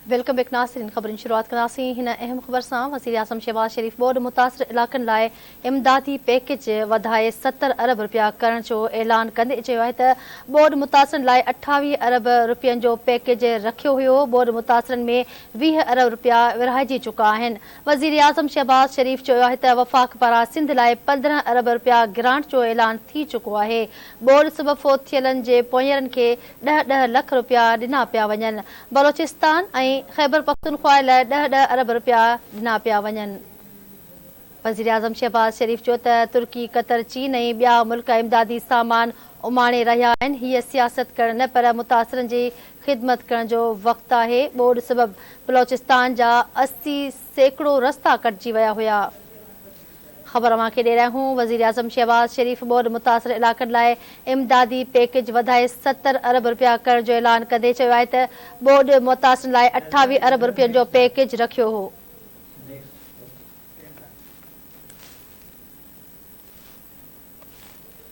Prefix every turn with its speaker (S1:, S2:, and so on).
S1: Welcome back ناظرين خبرن جي شروعات ڪنداسين هن اهم خبر سان وزيراعظم شهباز شريف ٻوڏ متاثر علائقن لاء امدادي پيڪيج وڌائي 70 ارب رپيا ڪرڻ جو اعلان ڪندي چيو آهي ته ٻوڏ متاثرن لاء 28 ارب رپين جو پيڪيج رکيو هيو ٻوڏ متاثرن ۾ 20 ارب رپيا ورهائجي چڪا آهن وزيراعظم شهباز شريف چيو آهي ته وفاق پاران سنڌ لاء 15 ارب رپيا گرانٽ جو اعلان ٿي چڪو آهي ٻوڏ سبب فوت ٿيلن جي پونئيرن کي ڏهه ڏهه لک رپيا ڏنا پيا وڃن، بلوچستان ۽ خيبرپختونخواهه لاء ڏهه ڏهه ارب رپيا ڏنا پيا وڃن. وزيراعظم شهباز شريف چيو ته ترڪي، قطر، چين ۽ ٻيا ملڪ امدادي سامان اماڻي رهيا آهن، هيء سياست ڪرڻ نه پر متاثرن جي خدمت ڪرڻ جو وقت آهي، ٻوڏ سبب بلوچستان جا 80% رستا ڪٽجي ويا هيا. خبر اوهان کي ڏئي رهيا آهيون وزيراعظم شهباز شريف ٻوڏ متاثر علائقن لاء امدادي پيڪيج وڌائي 70 ارب رپيا ڪرڻ جو اعلان ڪندي چيو آهي ته ٻوڏ متاثرن لاء 28 ارب رپين جو پيڪيج رکيو هو.